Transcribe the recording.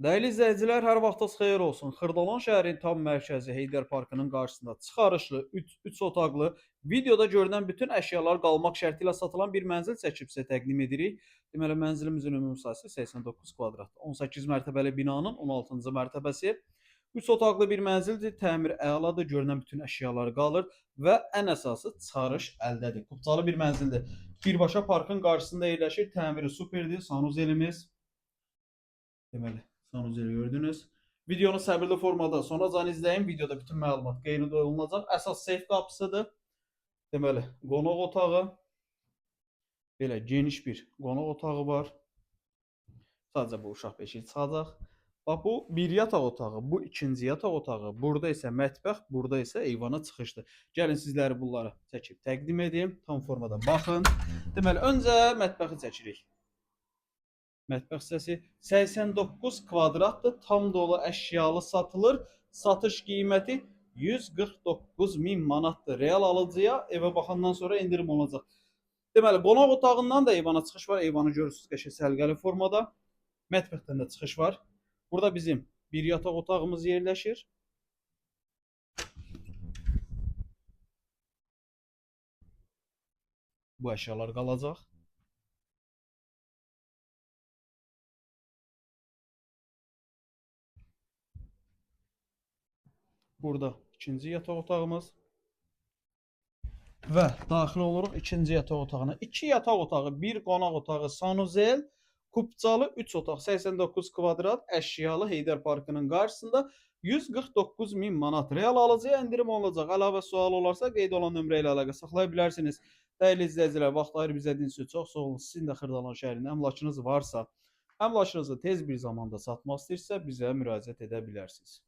Dəyərli izləyicilər, hər vaxtınız xeyir olsun. Xırdalan şəhərin tam mərkəzi Heydər Parkının qarşısında çıxarışlı 3 otaqlı, videoda görünən bütün əşyalar qalmaq şərti ilə satılan bir mənzil çəkib sizə təqdim edirik. Deməli, mənzilimizin ümumi sahəsi 89 kvadratdır. 18 mərtəbəli binanın 16-cı mərtəbəsi. 3 otaqlı bir mənzildir, təmir əladır, görünən bütün əşyalar qalır və ən əsası çıxarış əldədir. Kupçalı bir mənzildir. Birbaşa parkın qarşısında yerləşir, təmiri superdir, sanuzelimiz. Deməli, sanuzeli gördünüz. Videonu səbirli formada sonacan izləyin. Videoda bütün məlumat qeyd olunacaq. Əsas seyf qapısıdır. Deməli, qonaq otağı. Belə geniş bir qonaq otağı var. Sadəcə bu uşaq beşiyi çıxacaq. Bax bu bir yataq otağı, bu ikinci yataq otağı. Burada isə mətbəx, burada isə eyvana çıxışdır. Gəlin sizləri bunları çəkib təqdim edim. Tam formada baxın. Deməli, öncə mətbəxi çəkirik. Mətbəx hissəsi 89 kvadratdır. Tam dolu əşyalı satılır. Satış qiyməti 149 min manatdır. Real alıcıya evə baxandan sonra endirim olacaq. Deməli, qonaq otağından da eyvana çıxış var. Eyvanı görürsünüz, qəşəng səliqəli formada. Mətbəxdən də çıxış var. Burada bizim bir yataq otağımız yerləşir. Bu əşyalar qalacaq. Burada ikinci yataq otağımız. Və daxil oluruq ikinci yataq otağına. İki yataq otağı, bir qonaq otağı, sanuzel, kupçalı 3 otaq, 89 kvadrat, əşyalı Heydər Parkının qarşısında 149 min manat. Real alıcıya endirim olacaq. Əlavə sual olarsa qeyd olan nömrə ilə əlaqə saxlaya bilərsiniz. Dəyərli izləyicilər, vaxt ayırıb izlədiyiniz üçün çox sağ olun. Sizin də Xırdalan şəhərində əmlakınız varsa, əmlakınızı tez bir zamanda satmaq istəyirsə bizə müraciət edə bilərsiniz.